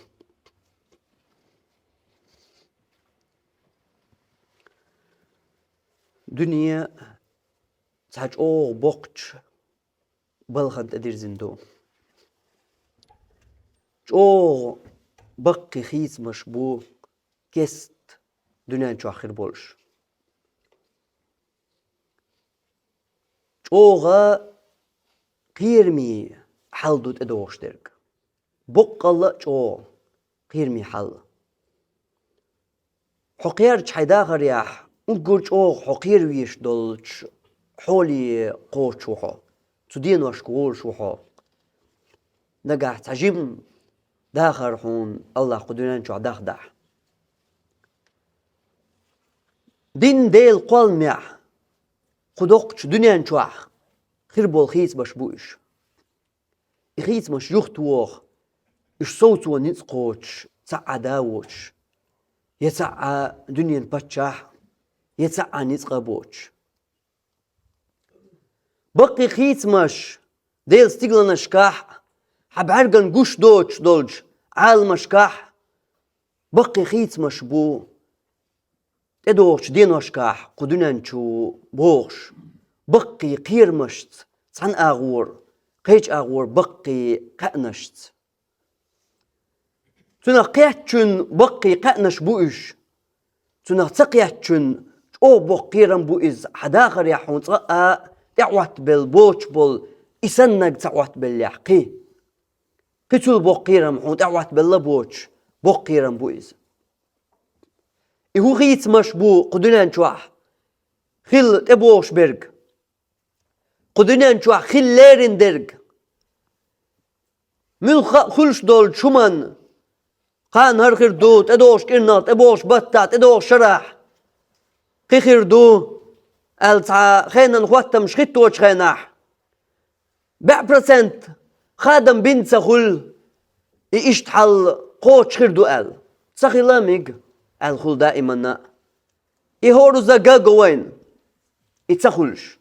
Дуьне цхьа чӀогӀа боккхачу балхана тӀедирзина ду. ЧӀогӀа баккхий хийцамаш бу кеста дуьнен чохь хир болуш. ЧӀогӀа кхераме хьал ду тӀедогӀуш дерг. Боккъалла а чӀогӀа кхераме хьал. Хьо кхерча хьайн дахарехь, уггар чӀогӀа хьо кхера везаш долчу хьоле кхочуш ву хьо, цу деношка волуш ву хьо. Нагахь цхьа жима дахар хьуна АллахӀа кху дуьнен чохь дахдахь. Дин Делан кхолламехь, кху доккхачу дуьнен чохь хир болу хийцамаш бу уьш. И хийцамаш юхатоха, уьш совцо ницкъ кхочуш, цхьа а да воцуш, я цхьа а дуьненан паччахь, я цхьа а ницкъ а боцуш. Баккхий хийцамаш Делан стигланашкахь а, хьан бӀаьргана гуш доцуш долчу Ӏаламашкахь баккхий хийцамаш бу тӀедогӀучу деношкахь кху дуьнен чу богӀуш, баккхий кхерамашца цхьана агӀор, кхечу агӀор баккхий кхаьънашца. Цунах кхеттачун баккхий кхаьънаш бу уьш. Цунах ца кхеттачун чӀогӀа боккха кхерам бу иза, хьан дахарехь хьуна цкъа а тӀехӀоттабелла боцуш болу и саннаг ца хӀоттабеллехь кхин. Кхин цул боккха кхерам хьуна тӀехӀоттабелла боцуш, боккха кхерам бу иза. И хӀун хийцамаш бу кху дуьнен чохь хилла тӀебогӀуш берг? Кху дуьнен чохь хилла лерина дерг? Муьлхха а хуьлуш долчу хӀуманна, кхана хӀара хир ду, тӀедогӀуш кӀирнах, тӀебогӀуш баттахь, тӀедогӀуш шарахь, кхин хир ду, аьлла цхьа хенан хӀоттамаш хӀитточу хенахь, бӀе процент хадам бина ца хуьлу, и иштта хьал кхочуш хир ду аьлла. Ца хила мега аьлла хуьлу даиманна а. И хӀоразза ган го вайна, и ца хуьлуш.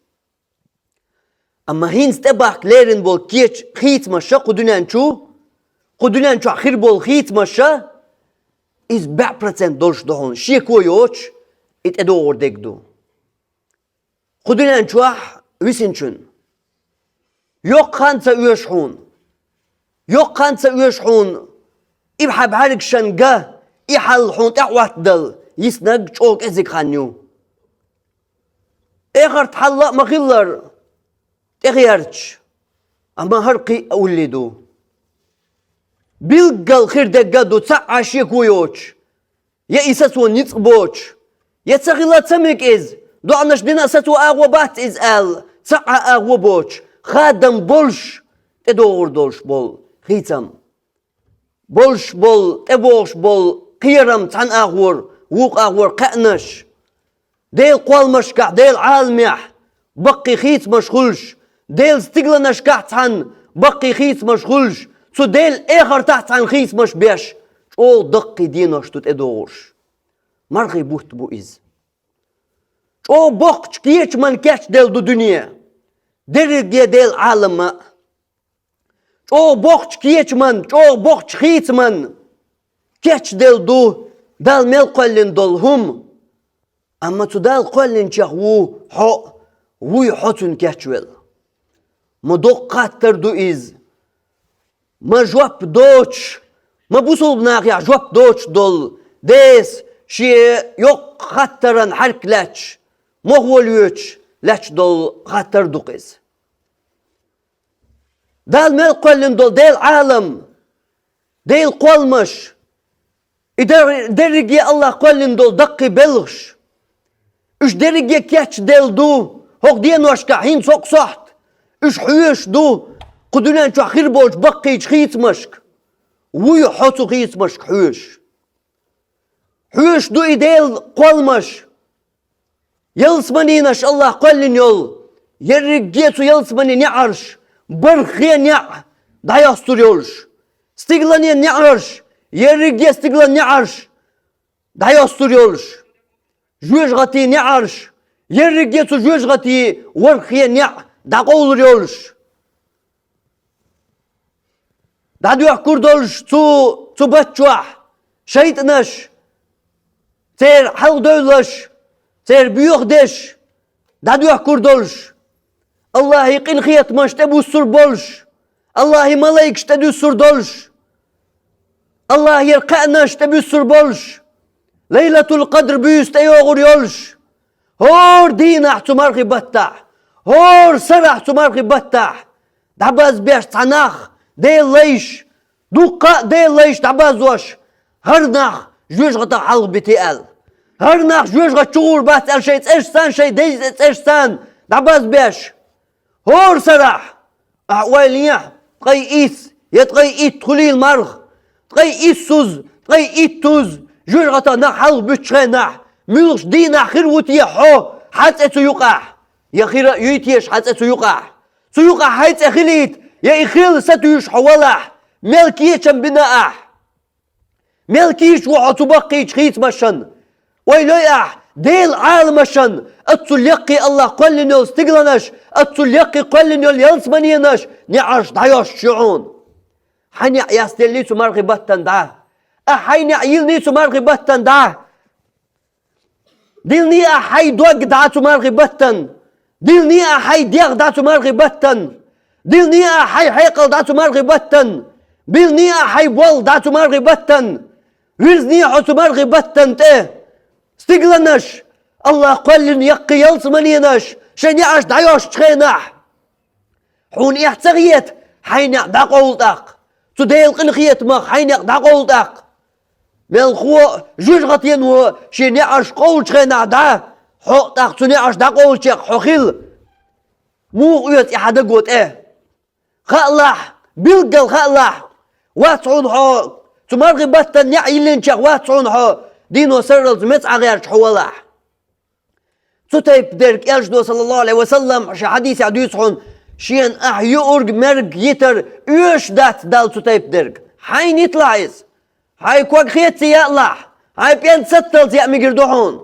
Амма хӀинца тӀебахка лерина болу кечу хийцамаша кху дуьнен чу, кху дуьнен чохь хир болу хийцамаша, иза бӀе процент долуш ду хьуна, шеко йоцуш, и тӀедогӀур дерг ду. Кху дуьнен чохь висинчун йоккха хан ца оьшу хьуна. Йоккха хан ца оьшу хьуна, и хьан бӀаьргашан ган, и хьал хьуна тӀехӀоттадала, йиснарг чӀогӀа кӀезиг хан ю. Эхарт хьалла а ма-хиллара, тӀехерчаш, амма хӀара кхин а уллий ду. Билггал хир дерг а ду, цхьа а шеко йоцуш, я и сацо ницкъ боцуш, я ца хила ца мега иза, доӀанаш дина а сацо агӀо бац иза аьлла, цхьа а агӀо боцуш, хадам болуш, тӀедогӀур долуш болу хийцам. Болуш болу, тӀебогӀуш болу кхерам цхьана агӀор, вукху агӀор кхаьънаш. Делан кхолламашкахь, Делан Ӏаламехь баккхий хийцамаш хуьлуш, Делан стигланашкахь цхьаьна баккхий хийцамаш хуьлуш, цу Делан эхартахь цхьаьна хийцамаш беш, чӀогӀа даккхий денош ду тӀедогӀуш. Мархий бутт бу иза. ЧӀогӀа боккхачу кечаман кечделла ду дуьне, дерриге Делан Ӏалам а. ЧӀогӀа боккхачу кечаман, чӀогӀа боккхачу хийцаман кечделла ду Далла мел кхоьллина долу хӀума. Амма цу Далла кхоьллинчех ву хьо а, вуй хьо цунна кечвелла. Ма доккха хаттар ду иза. Ма жоп доцуш, ма бусулба нахехь жоп доцуш долу деса шен йоккха хаттаран хьаьрк лаьтташ, мохо лоьцуш лаьтташ долу хаттар ду-кх иза. Далла мел кхоьллина долу Делан Ӏалам, Делан кхолламаш, и дер-, дерриге АллахӀа кхоьллина долу даккхий белхаш, уьш дерриге кечделла ду хӀокху деношкахь хӀинца хӀокху сохьта, уьш хьоьжуш ду кху дуьнен чохь хир болчу баккхийчу хийцамашка. Вуй хьо цу хийцамашка хьоьжуш. Хьоьжуш ду и Делан кхолламаш. Ялсаманенаш АллахӀа кхоьллина йолу, ерриге цу ялсаманин неӀарш, барххе неӀ дӀайостур йолуш. Стигланийн неӀарш, ерриге стиглан неӀарш дӀайостур йолуш. ЖоьжагӀатийн неӀарш, ерриге цу жоьжагӀатийн ворххе неӀ дӀакъовлур йолуш. ДӀадоьхкур долуш цу, цу баттахь шайтӀанаш, церан хьалхадевллаш, церан боьха деш, дӀадоьхкур долуш, АллахӀан къинхетамаш тӀебуссур болуш, АллахӀан малайкаш тӀедуьссур долуш, АллахӀера кхаьънаш тӀебуьссур болуш, Лайлатул-Къадр буьйса тӀейогӀур йолуш, хӀора дийнахь цу мархи баттахь, хӀора сарахь цу мархи баттахь, дӀабазбеш цхьа нах, Делан лайш, дуккха а Делан лайш дӀабазош, хӀара нах жоьжагӀатах хьалхабити аьлла. ХӀара нах жоьжагӀат чу гӀур бац аьлла шайн цӀерашца, шайн деза цӀерашца дӀабазбеш. ХӀора сарахь, ахь ойла ехьа, ткъе итт, я ткъе итт хуьлийла марха, ткъе иссаза, ткъе иттаза, жоьжагӀатах нах хьалхабуьттучу хенахь, муьлхачу дийнахь хир ву те хьо, хьан цӀе цу юкъахь? Я хира а юй теша хьан цӀе цу юкъахь? Цу юкъахь хьайн цӀе хилийта, я и хилла сатуьйсуш хьо валахь, мел кечам бина ахь? Мел кийча ву хьо цу баккхийчу хийцамашан? Ойла йой ахь, Делан Ӏаламашан, оццул яккхий АллахӀа кхоьллина йолу стигланаш, оццул яккхий кхоьллина йолу ялсаманенаш, неӀарш дӀайостуш ю хьуна. Хьай неӀ ястеллий цу мархий баттана дӀа? Ахь хьай неӀ йиллий цу мархий баттана дӀа? Диллий ахь хьай дог дӀа цу мархий баттана? Диллий ахь хьай дегӀ дӀа цу мархий баттана? Диллий ахь хьай хьекъал дӀа цу мархий баттана? Биллий ахь хьай болх дӀа цу мархий баттана? Вирзий хьо цу мархий баттана тӀе? Стигланаш, АллахӀ кхоьллина яккхий ялсаманенаш, шайн неӀаш дӀайоьшучу хенахь, хьуна эхь ца хета хьай неӀ дӀакъовла тӀаккха? Цу Делан къинхетамах хьай неӀ дӀакъовла тӀаккха? Мелхо а, жуьжахатено а шен неӀаш къовлучу хенахь дӀа, хьо а тӀаккха цу неӀаш дӀакъовлучех хьо хила. Муха оьцу и хьан даго тӀе? Хаалахь, билггал хаалахь, вац хьуна хьо, цу мархий баттана неӀ йиллинчех вац хьуна хьо, дийно сарралц меца Ӏа гӀерташ хьо валахь. Цу тайпа дерг элчано, саллаллаху Ӏалайхи ва саллам, шен хьадисехь дуьйцу хьуна, шена ахь юург-мерг йитар оьшуш дац Далла цу тайпа дерг. Хьайна йитлахь иза. Хьайн ког хеца яалахь, хьайн пӀенца сатталц яа мегар ду хьуна.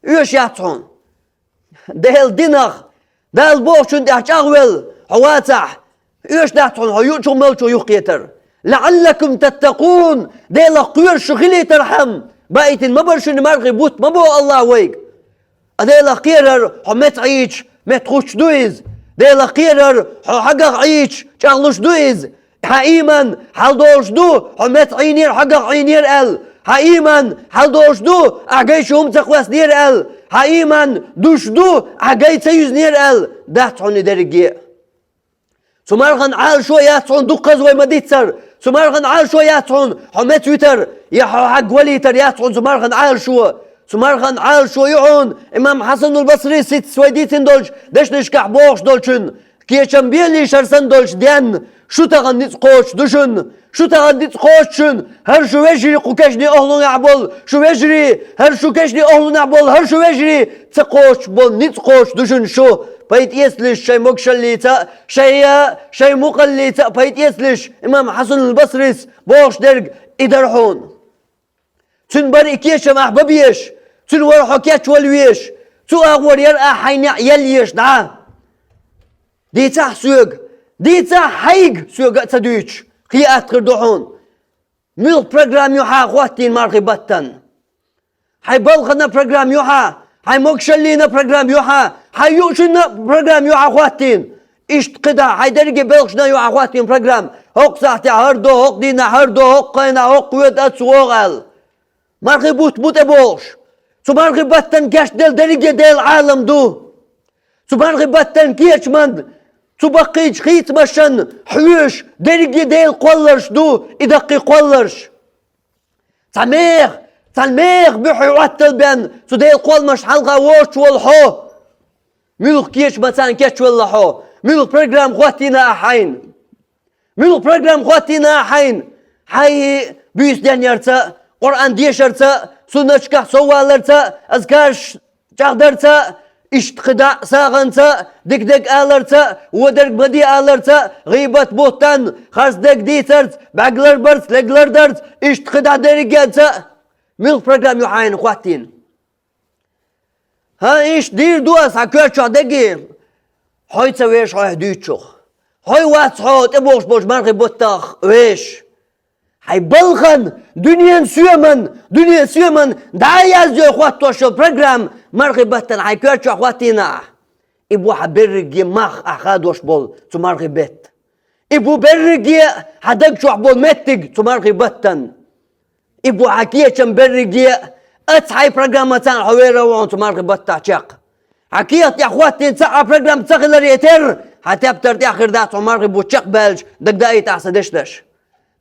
Оьшуш яц хьуна. Делан динах, Дала бохучун тӀехь чӀагӀвелла хьо вацахь, оьшуш дац хьуна хьо юучух-молчух юхакхетар. «ЛаӀаллакум таттакъун», Делах кхоьруш шу хилийтархьама, баийтина ма бара шуна мархий бутт, ма боху АллахӀа вайга. Ткъа Делах кхерар хьо меца Ӏийча, меттахуьттуш ду иза. Делах кхерар хьо хьагах Ӏийча, чӀагӀлуш ду иза. Хьан ийман хьалдолуш ду, хьо меца Ӏийнера, хьагах Ӏийнера аьлла. Хьан ийман хьалдолуш ду, ахь гай шу хӀума ца кхоьссинера аьлла. Хьан ийман душ ду, ахь гай ца юьзинера аьлла. Дац хьуна и дерриге а. Цу мархана Ӏалашо яц хьуна дуккхаза вай ма-дийццара. Цу мархана Ӏалашо яц хьуна хьо меца витар, я хьо хьагвалийтар яц хьуна цу мархана Ӏалашо. Цу мархана Ӏалашо ю хьуна имам Хьасанул Басрис сицца вай дийцина долчу дешнашкахь бохуш долчун. Кечам белий шар санна долчу денна, шу тахана ницкъ кхочуш ду шуна. Шу тахана ницкъ кхочуш шуна, хӀара шу вежарий кху кешнийн охӀлунехь болу шу вежарий, хӀара шу кешнийн охӀлунехь болу хӀара шу вежарий, ца кхочуш болу ницкъ кхочуш ду шуна шу. Пайда эцалаш шайн могушаллица а, шайн, шайн мукъаллица а пайда эцалаш, имам Хьасанул Басрис бохуш дерг и дара хьуна. Цуьнан бара и кечам ахь бан безаш, цуьнан вара хьо кечвала везаш, цу агӀор яра ахь хьайн неӀ елла езаш дӀа. Дийцахь соьга, дийцахь хьайга, соьга а ца дуьйцуш, кхин атта хир ду хьуна. Муьлха программа ю хьан хӀоттийна мархий баттана? Хьайн балхана программа ю хьан, хьайн могушаллина программа ю хьан, хьайн юучунна программа ю хьан хӀоттийна? Иштта кхидӀа хьайн дерриге белхашна ю хьан хӀоттийна программа, хӀокху сахьтехь хӀара до, хӀокху дийнахь хӀара до, хӀокху хенахь хӀокху воьду аса вогӀу аьлла. Мархий бутт бу тӀе бохуш. Цу мархий баттана кечделла дерриге Делан Ӏалам ду. Цу мархий баттана кечаман, цу баккхийчу хийцамашан хьоьжуш дерриге Делан кхолларш ду, и даккхий кхолларш. Цхьа меха, цхьана меха буьххье Ӏоттал бен цу Делан кхолламашна хьалха воцуш волу хьо. Муьлха кечаман царна кечвелла хьо, муьлха программа хӀоттийна ахь хьайна? Муьлха программа хӀоттийна ахь хьайна? Хьайн буьйса денъярца а, Къуръан дешарца а, суннаташкахь совваларца а, азкарш чӀагӀдарца а, иштта кхидӀа а сагӀанца а, дика дерг аларца а, вон дерг ма де аларца а, гӀийбат-буьхтан, харц дерг дийцарца, бӀаьрг ларбарца, лерг лардарца, иштта кхидӀа дерригенца а. Муьлха программа ю хьайна хӀоттийна? ХӀан, иштта дийр ду аса хьан коьртачохь дерриге. Хьо ца веш хьо дуьйцучух. Хьо вац хьо тӀебогӀуш болчу мархий баттах веш. Хьайн балхана, дуьненан соьман, дуьненан соьман дӀа а язъяй хӀоттош йолу программа мархий баттана хьайн коьртачохь хӀоттийна ахь. И бу хьан берриге мах ахь хадош болу цу мархий бетта. И бу берриге а хьан даг чохь болу меттиг цу мархий баттана. И бу хьан кечам берриге а, аса хьайн программаца хьо вер ву хьуна цу мархий баттахь чекх. Хьан кехат тӀехь хӀоттийна цхьа а программа ца хиларе терра, хьан тептар тӀехь хир дац хьо мархий бутт чекхбаьлча, дагадаийтахь сан дешнаш.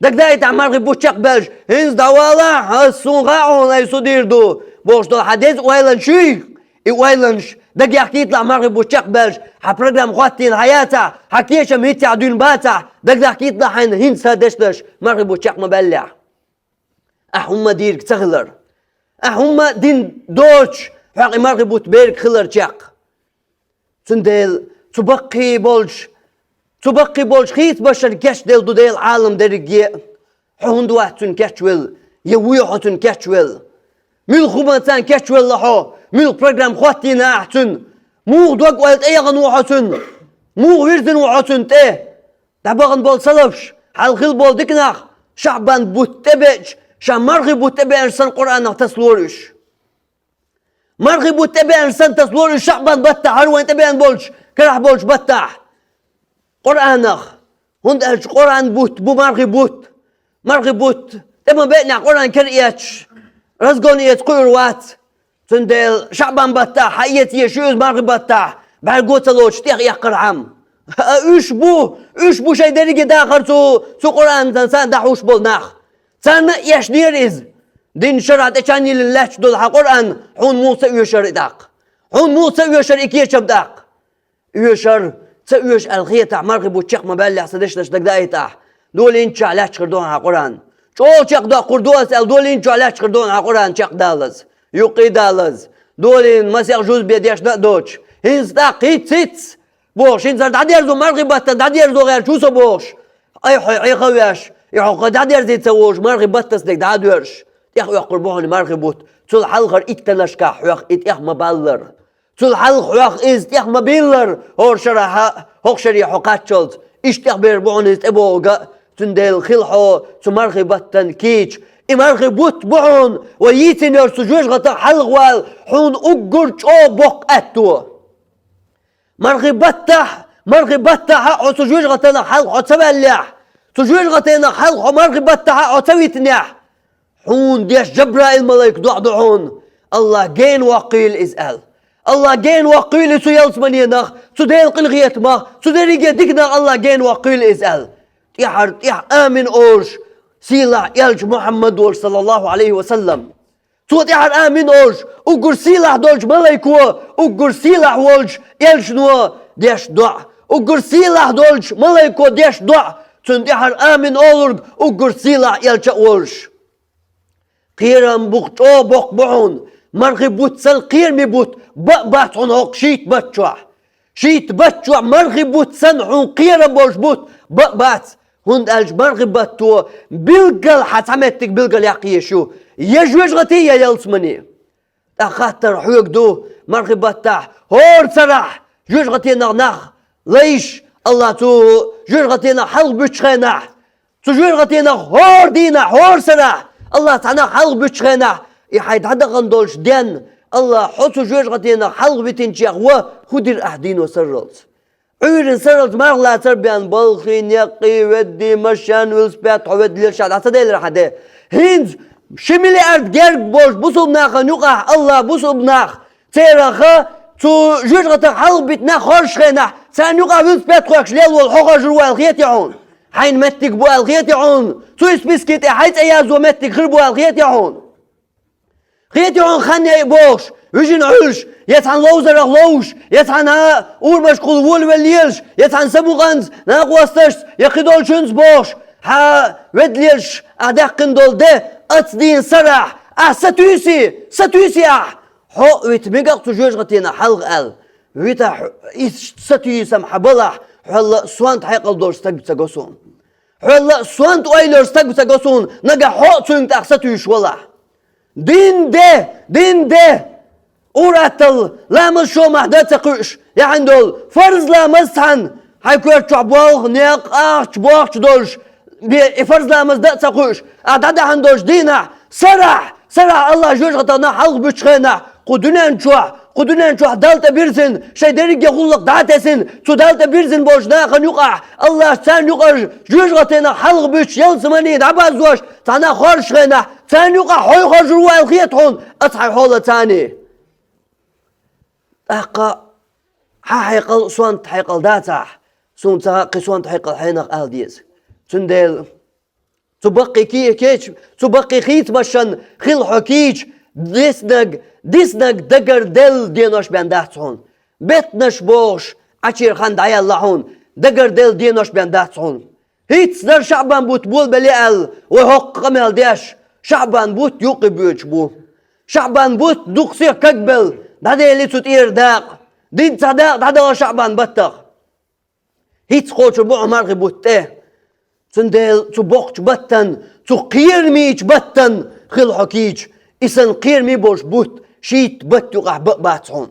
Дагадаийтахь мархий бутт чекхбаьлча, хӀинца дӀавалахь, аса суна хаьа хьуна, ай со дийр ду, бохуш долу хьан деза ойланаш юй, и ойланаш дагаяхкийталахь мархий бутт чекхбаьлча, хьан программа хӀоттийна хьан яцахь, хьан кечам хӀинццехь дуьйна бацахь, дагадахкийталахь хьайна хӀинца сан дешнаш мархий бутт чекх ма баьллехь. Ахь хӀумма дийриг ца хилар. Ахь хӀумма дин доцуш, хьоькъ и мархий бутт берг хилар чекх. Цундела цу баккхий болчу, цу баккхий болчу хийцамашан кечделла ду Делан Ӏалам дерриге а. Хьо хӀунда вац цуьнан кечвелла, я вуй хьо цуьнан кечвелла? Муьлха хӀуманца кечвелла хьо, муьлха программа хӀоттийна ахь цуьнан? Муха дог-ойла тӀеяхана ву хьо цуьнан? Муха вирзина ву хьо цуьнан тӀе? ДӀабахана болу салафаш, Хьалха хилла болу дика нах ШаӀбан бутт тӀебеача, ша мархи бутт тӀебеанаш санна Къуръанах тасалора уьш. Мархи бутт тӀебеанаш санна тасалора уьш ШаӀбан баттахь, хӀара вайн тӀебеана болчу, карахь болчу баттахь. Къуръанах. ХӀунда аьлча Къуръан бутт бу мархи бутт. Мархи бутт тӀе ма беанехь, Къуръан кара эцча, разгон эца кхуьур вац. Цундела ШаӀбан баттахь хьаэца еза ю иза мархи баттахь, бӀаьрго ца лоцуш тӀехъяккхархьама. А уьш бу, уьш бу шайн дерриге дахар цу, цу Къуръанца дӀахьуш болу нах. Царна а эшнера иза. Динан шарахь тӀе чан йиллина лаьтташ долу хьан Къуръан хьуна муха ца оьшура и тӀаккха? Хьуна муха ца оьшура и кечам тӀаккха? Оьшура, ца оьшу аьлла хетахь, мархи бутт чекх ма баьллехь, сан дешнаш дагадайтахь, долийначохь лаьтташ хир ду хьан Къуръан. ЧӀогӀа чекхдоккхур ду ас аьлла, долийначохь лаьтташ хир ду хьан Къуръан чекхдалаза, юккъе а далаза. Долийна масех жуз бен дешна а доцуш. ХӀинца тӀаккха хӀиц-хӀиц бохуш, хӀинца дӀадерзо, мархи баттана дӀадерзо гӀерташ ву со бохуш. Ай, хьо Ӏеха а веш, и хьо кхо дӀадерзийта ца волуш, мархи баттасаниг дӀа а доьрзуш, тӀехъоьккхур бу хьуна мархи бутт. Цул хьалхара иттаннашкахь хьох и тӀех ма баллара. Цул хьалха хьох иза тӀех ма биллара, хӀора шарахь, хӀокху шаре хьо кхаччалц. Иштта тӀехбер бу хьуна иза тӀебогӀург а, цундела хила хьо цу мархи баттана кийча. И мархи бутт бу хьуна, вай йийцина йолчу цу жоьжахатах хьалхавала, хьуна уггар чӀогӀа боккха аьтто. Мархи баттахь, мархи баттахь а хьо цу жоьжахатанах хьалха хьо ца ваьллехь, цу жоьжахатенах хьалха хьо мархи баттахь а хьо ца витинехь, хьуна деш Жабраил-малайк доӀа ду хьуна, АллахӀ гена воккхийла иза аьлла. АллахӀ гена воккхийла иза цу ялсаманенах, цу Делан къинхетамах, цу дерриге диканах АллахӀ гена воккхийла иза аьлла. ТӀаьхьара тӀаьхьа амин олуш, сийлахь элча Мухьаммад волуш, саллаллахӀу Ӏалайхи ва саллам. Цо тӀаьхьара амин олуш, уггар сийлахь долчу малайко, уггар сийлахь волчу элчано деш доӀа, уггар сийлахь долчу малайко деш доӀа, цунна тӀаьхьара амин олург уггар сийлахь элча а волуш. Кхерам бу, чӀогӀа боккха бу хьуна, мархи бутт санна кхераме бутт бан а бац хьуна хӀокху шийтта бутт чохь. Шийтта бутт чохь мархи бутт санна хьуна кхерам болуш бутт бан а бац, хӀунда аьлча мархи батто билггал хьан цхьа меттиг билггал яккха езаш ю, я жоьжахати, я ялсамани. ТӀаккха хаттар хьоьга ду, мархи баттахь хӀора сарахь жоьжахатенах нах лайш, АллахӀ цу жоьжахатенах хьалха буьтучу хенахь, цу жоьжахатенах хӀора дийнахь, хӀора сарахь АллахӀ цхьа нах хьалха буьтучу хенахь, и хьайн дӀадахана долчу денна, АллахӀ, хьо цу жоьжахатенах хьалха витинчех ван, хӀун дира ахь дийно сарралц? Ӏуьйранна сарралц марха лацар бен, балхий, некъий, веддий, машен, велосипед, хьо ведда лелаш дӀа ца делира хьан де? ХӀинца ши миллиард герга болчу бусулба нахана юкъахь АллахӀ бусулба нах, церах цу жоьжахатах хьалха битина нах хоржучу хенахь, царна юкъахь велосипед кхоьхкуш лелла волу хьо хоржур ву аьлла хетий хьуна? Хьайна меттиг бу аьлла хетий хьуна? Цу списке тӀе хьайн цӀе яззо меттиг хир бу аьлла хетий хьуна? Хетий хьуна хан яйа бохуш, вижина Ӏуьллуш, я цхьана ловзарах ловзуш, я цхьана урамашкахула волавелла лелаш, я цхьана самукъанца, накъосташца, я кхидолчуьнца бохуш, хьан ведда лелаш ахь даьккхина долу де, оцу дийнан сарахь, ахь сатуьйсий, сатуьйсий ахь, хьо а вита мегар цу жоьжахатенах хьалха аьлла. Витахь, иштта сатуьйсам хьан балахь, хьол а сонта хьекъал долуш стаг ца го суна. Хьол а сонта ойла йолуш стаг ца го суна, нагахь хьо а цуьнга тӀаккха сатуьйсуш валахь. Дин де, дин де! Ур-атталла, ламаз шомахь дан а ца кхуьуш, яхьана долу фарз ламаз цхьаьна, хьайн коьрта чохь болх, некъ, ахча, бохча долуш, бе, и фарз ламаз дан а ца кхуьуш, ахь дӀадахьана долчу дийнахь, сарахь, сарахь АллахӀ жоьжахатах нах хьалха буьтучу хенахь, кху дуьнен чохь, кху дуьнен чохь Далла тӀе бирзина, шайн дерриге гӀуллакх дӀа а тесина, цу Далла тӀе бирзина болчу нахана юкъахь, АллахӀ царна юкъара жоьжахатенах хьалха буьтуш, ялсамани дӀабаззош, цхьа нах хоржучу хенахь, царна юкъахь хьо хоржур ву аьлла хета хьуна, оцу хьайн хьолаца. ТӀаккха хьан хьекъал а сонта хьекъал дацахь, суна ца хаьа кхин сонта хьекъал хьенах ала деза. Цундела цу баккхий ке-, кеча, цу баккхий хийцамашна хила хьо кийча, диснарг, диснарг дагарделла денош бен дац хьуна. Беттанаш бохуш, Ӏачуьра хан дӀаяьлла хьуна, дагарделла денош бен дац хьуна. ХӀинцца дара ШаӀбан бутт болабелла аьлла, вай хӀокху къамел деш, ШаӀбан бутт юккъе боьдуш бу. ШаӀбан бутт дукха сиха кагбелла, дӀаделли цу тӀера дакъа, динца цхьа дакъа дӀадала ШаӀбан баттах. ХӀинцца кхочур бу хьо мархи бутт тӀе. Цундела цу боккхачу баттана, цу кхерамечу баттана хила хьо кийча, и санна кхераме болуш бутт шийтта бутт юкъахь бан а бац хьуна.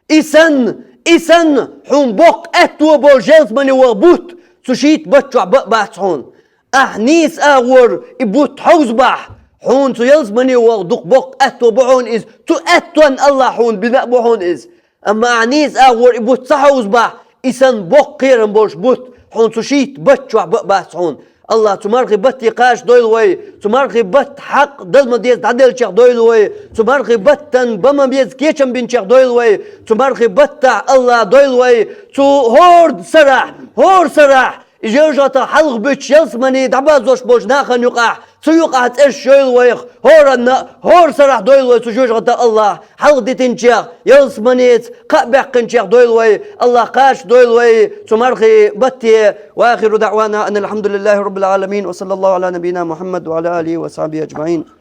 И санна, и санна хьуна боккха аьтто болу ялсамане ваха бутт цу шийтта бутт чохь бан а бац хьуна. Ахь нийса агӀор и бутт хьовзабахь, хьуна цу ялсамане ваха дукха боккха аьтто бу хьуна иза, цу аьттонна АллахӀа хьуна бина а бу хьуна иза. Амма ахь нийса агӀор и бутт ца хьовзабахь, и санна боккха кхерам болуш бутт хьуна цу шийтта бутт чохь бан а бац хьуна. АллахӀа цу мархи батте кхача дойла вай, цу мархи батта хьакъ дала ма деза дӀаделлачех дойла вай, цу мархи баттана бан ма беза кечам бинчех дойла вай, цу мархи баттахь АллахӀа дойла вай, цу хӀора сарахь, хӀора сарахь, и жоьжахатех хьалха буьтуш ялсамане дӀабазош болчу нахана юкъахь, цу юкъахь цӀераш йойла вайх, хӀоранна а, хӀора сарахь дойла вай цу жоьжахатех АллахӀа хьалха дитинчех, ялсаманеца кхаъ баьккхинчех дойла вай, АллахӀа кхача дойла вай цу мархи батте. وآخر دعوانا أن الحمد لله رب العالمين، وصلى الله على نبينا محمد وعلى آله وصحبه أجمعين.